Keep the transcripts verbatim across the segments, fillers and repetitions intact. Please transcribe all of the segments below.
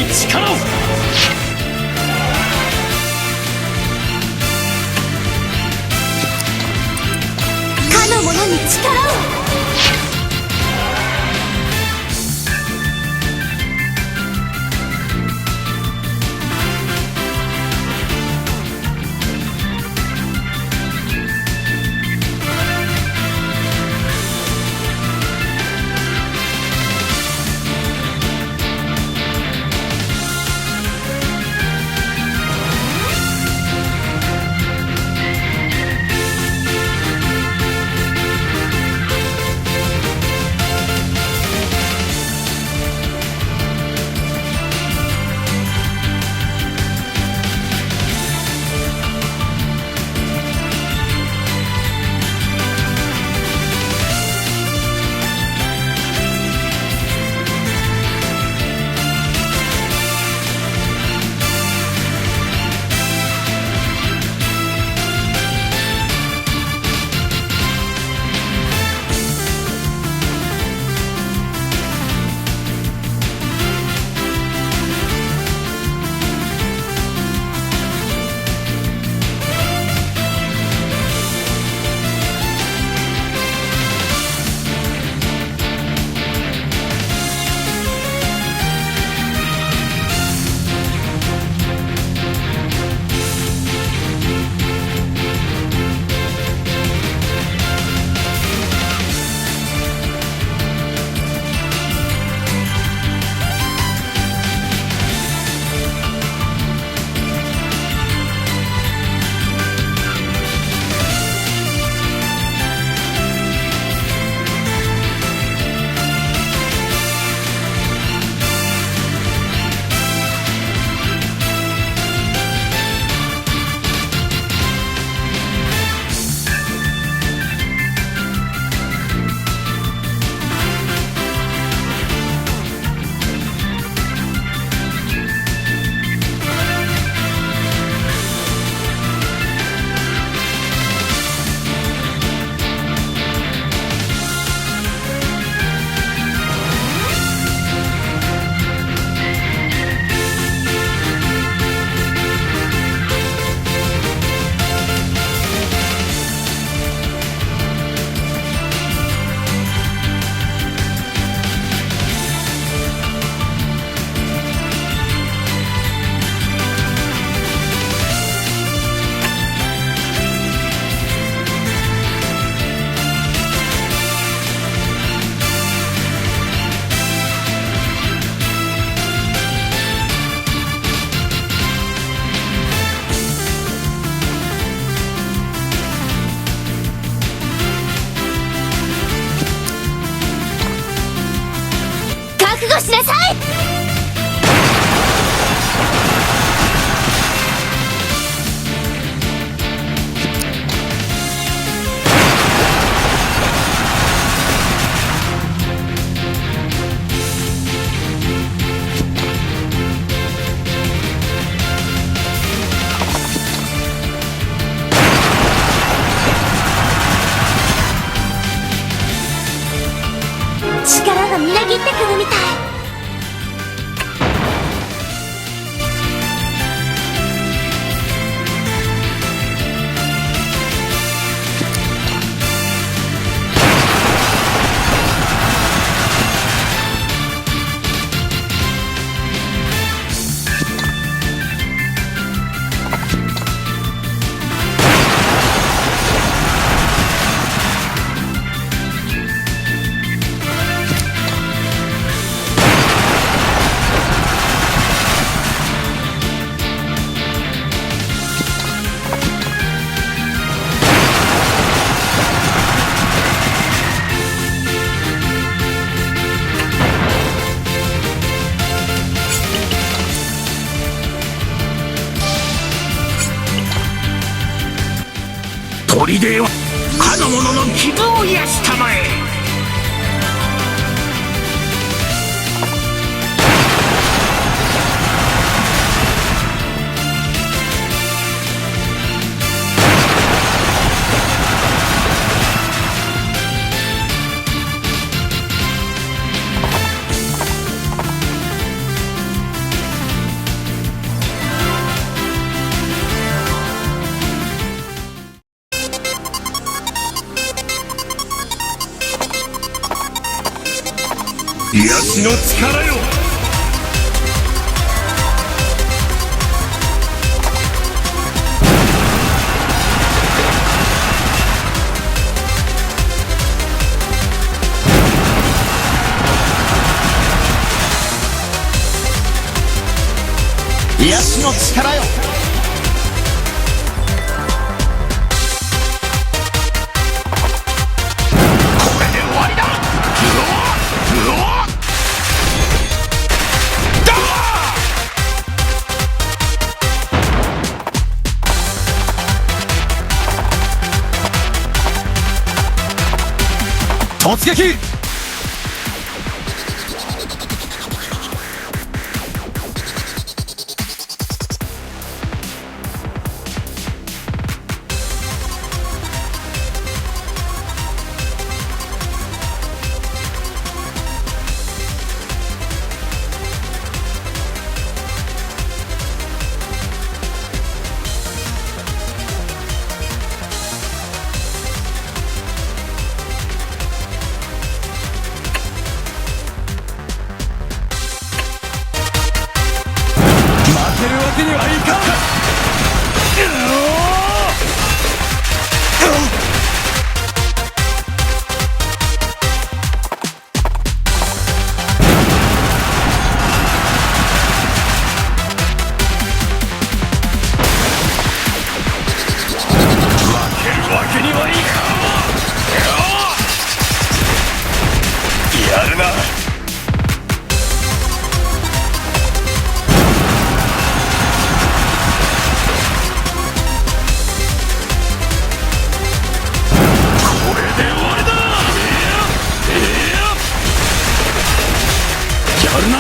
力を。かの者に力を。覚悟しなさい！力がみなぎってくるみたい。砦よ、かの者の傷を癒したまえ。の力よ。癒しの力よ。これで終わりだ。うわっ、うわっ、だー！突撃！ 負けるわけにはいかん！負けるわけにはいかんわ！やるな！ これで終わりだ！いや、いや、やるな！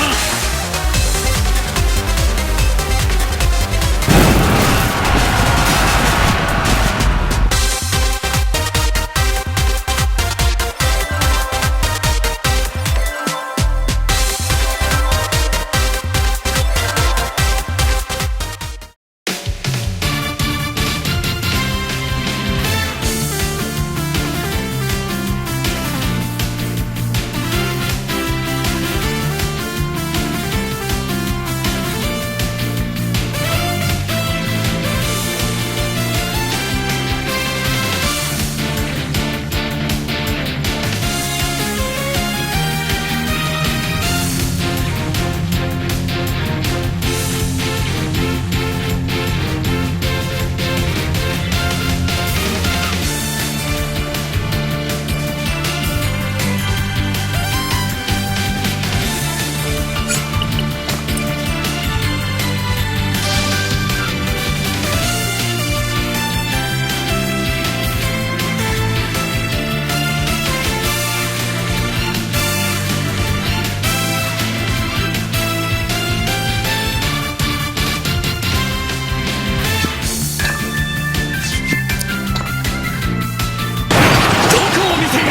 どこを見ている！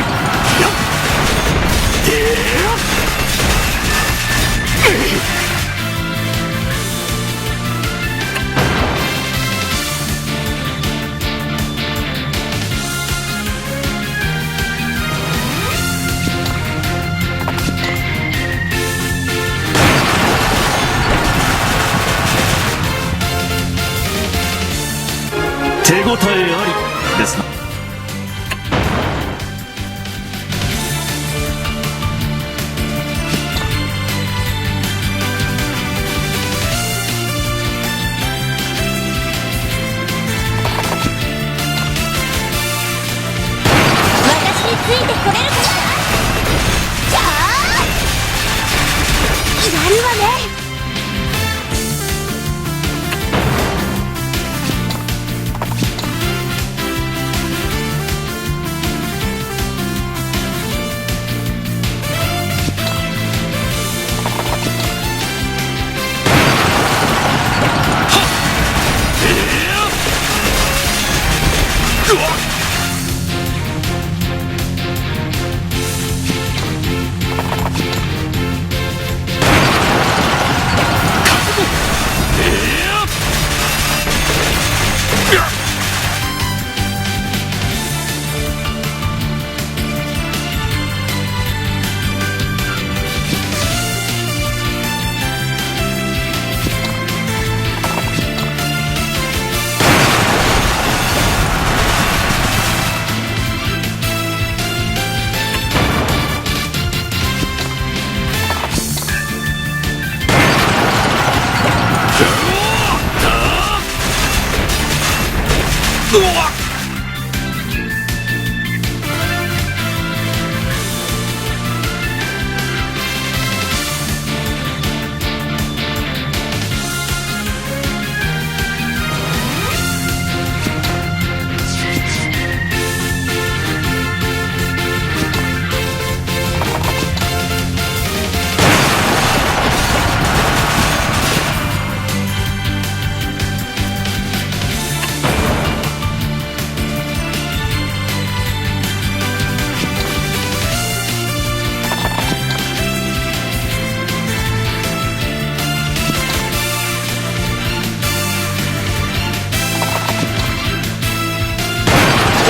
やっ！てやっ！手応えありですな。 私についてこれるかしら？じゃあ、やるわね。うわっ！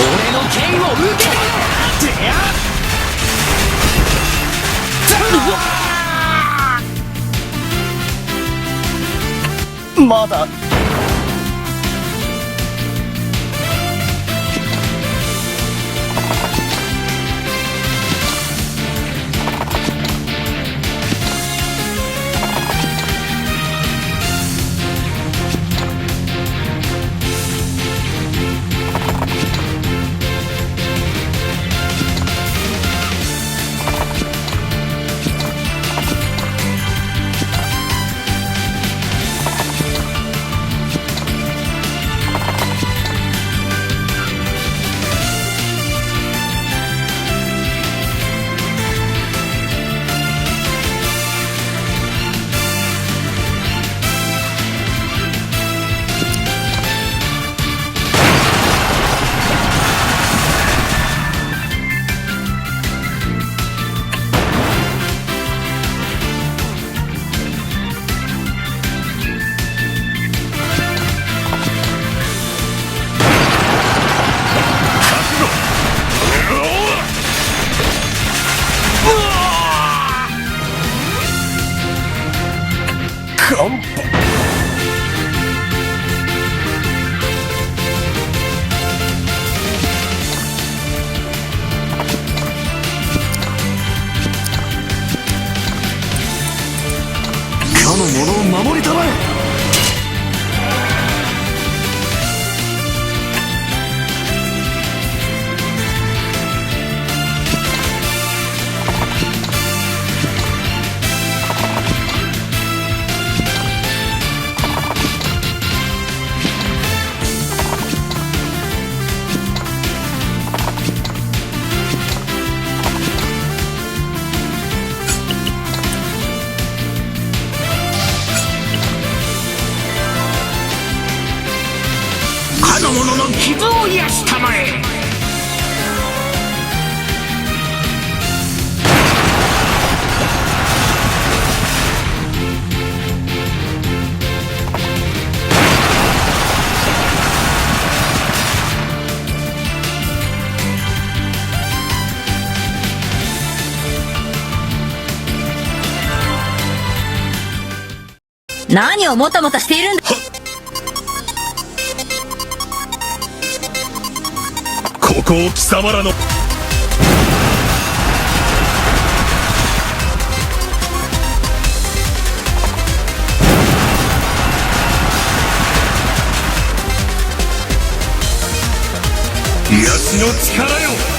俺の剣を受けてや！まだ。 かの者を守りたまえ。 かの者の傷を癒したまえ。 何をもたもたしているんだ。ここを貴様らの 癒しの力よ。